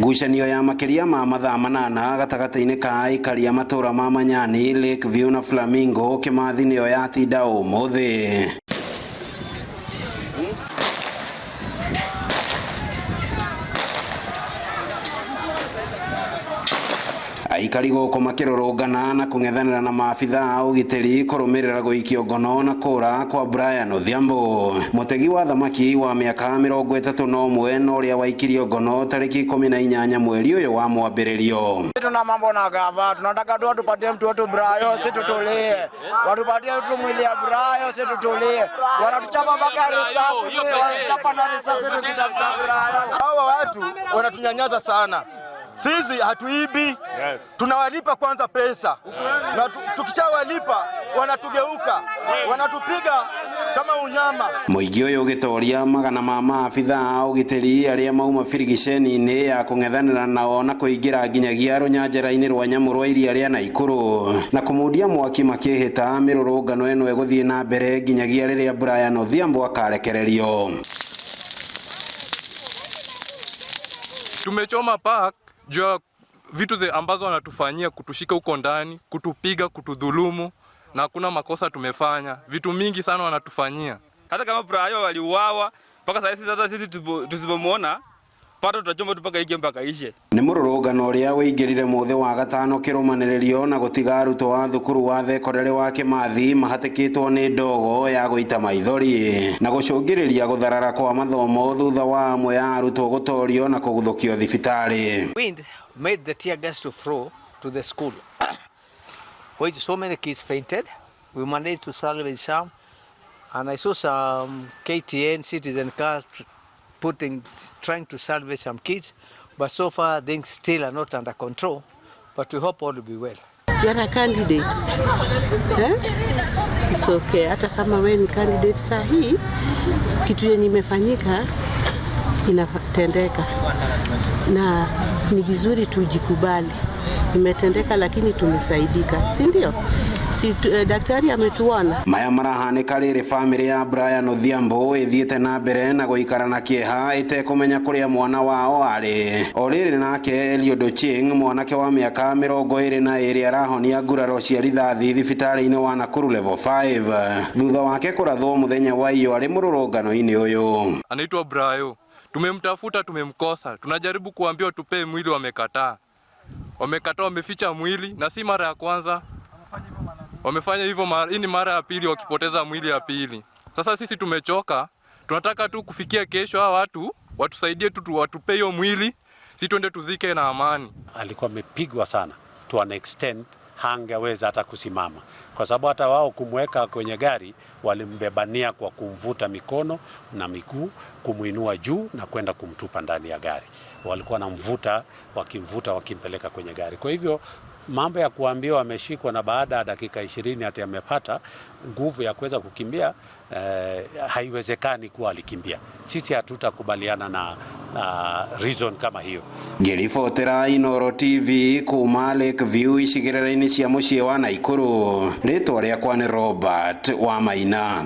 Ngucanio ya makĩria ma mathaa 8 gatagatĩ-inĩ ka aikari a matũra ma Manyani, Lakeview na Flamingo Kimathi nĩyo yatinda ũmũthĩ. Aikari gũkũ makĩrũrũngana na kũng'ethanĩra na maabitha a ũgitĩri kũrũmĩrĩra gũikio ngono na kũra kwa Brian Odhiambo, mũtegi wa thamaki wa mĩaka 31 na ũrĩa waikirio ngono tarĩki 18 mweri ũyũ wa mwambĩrĩrio. Tuna mambo na gava, tunataka tu watupatie mtu wetu Brayo, si tutulie. Watupatie tu mwili ya Brayo, si tutulie. Wanatuchapa mpaka risasi, wanatuchapa na risasi tukitafuta Brayo. Hawa watu wanatunyanyasa sana. Sisi hatuibi. Yes. Tunawalipa kwanza pesa. Na tukishawalipa wanatugeuka, wanatupiga kama unyama. Mũingĩ ũyũ ũgĩtoria magana ma maabitha a ũgitĩri arĩa mauma birigiceni-inĩ ya kũng'ethanĩra nao na kũingĩra nginyagia rũnyanjara-inĩ rwa nyamũ rwa iria rĩa Naikuru na kũmundia mwaki makĩhĩta mĩrũrũngano ĩno ĩgũthiĩ na mbere nginyagia rĩrĩa Brian Odhiambo akarekererio. Tumechoma park juu ya vitu ambazo wanatufanyia, kutushika huko ndani, kutupiga, kutudhulumu, na hakuna makosa tumefanya. Vitu mingi sana wanatufanyia. Hata kama Brayo waliuawa mpaka sasa, sasa sisi tusipomuona pato tutachoma tu mpaka ike mpaka ishe. Nĩ mũrũrũngano ũrĩa wĩingĩrire mũthĩ wa gatano kĩrũmanĩrĩrio na gũtiga arutwo a thukuru wa thekondarĩ wa Kĩmathi mahatĩkĩtwo nĩ ndogo ya gũita maithori na gũcũngĩrĩria gũtharara kwa mathomo thutha wa amwe a arutwo gũtorio na kũguthũkio thibitarĩ. Wind made the tear gas to flow to the school, which so many kids fainted. We managed to salvage some, and I saw some KTN citizen cars trying to salvage some kids, but so far things still are not under control, but we hope all will be well. You are a candidate. It's okay. Hata kama wewe ni candidate sahi, kitu yenye imefanyika inatendeka, na ni vizuri tujikubali. Imetendeka lakini tumesaidika, si ndio? Si daktari ametuona. Maya marahanĩka rĩrĩ famĩlĩ ya Brian Odhiambo ĩthiĩte na mbere na gũikara na kĩeha ĩtekũmenya kũrĩa mwana wao arĩ. O rĩrĩ nake Eliud Ochieng, mwanake wa mĩaka 22, arahonia nguraro cia rithathi thibitarĩ-inĩ wa Nakuru level 5 thutha wake kũrathwo mũthenya wa iyo arĩ mũrũrũngano-inĩ ũyũ. Anaitwa Brayo. Tumemtafuta, tumemkosa. Tunajaribu kuambiwa tupee mwili, wamekataa. Wamekataa, wameficha mwili, na si mara ya kwanza. Wamefanya hivyo hii ni mara ya pili wakipoteza mwili ya pili. Sasa sisi tumechoka, tunataka tu kufikia kesho hawa watu watusaidie tu, watupe hiyo mwili, si tuende tuzike na amani. Alikuwa amepigwa sana to an extent hangeweza hata kusimama, kwa sababu hata wao kumweka kwenye gari walimbebania kwa kumvuta mikono na miguu, kumuinua juu na kwenda kumtupa ndani ya gari. Walikuwa wanamvuta, wakimvuta, wakimpeleka kwenye gari. Kwa hivyo mambo ya kuambiwa ameshikwa na baada ya dakika 20 ati amepata nguvu ya kuweza kukimbia, haiwezekani kuwa alikimbia. Sisi hatutakubaliana na reason kama hiyo. Ngĩribotera Inooro TV kuma Lakeview icigĩrĩra-inĩ cia mũciĩ wa Naikuru, rĩtwa rĩakwa nĩ Robert Wamaina.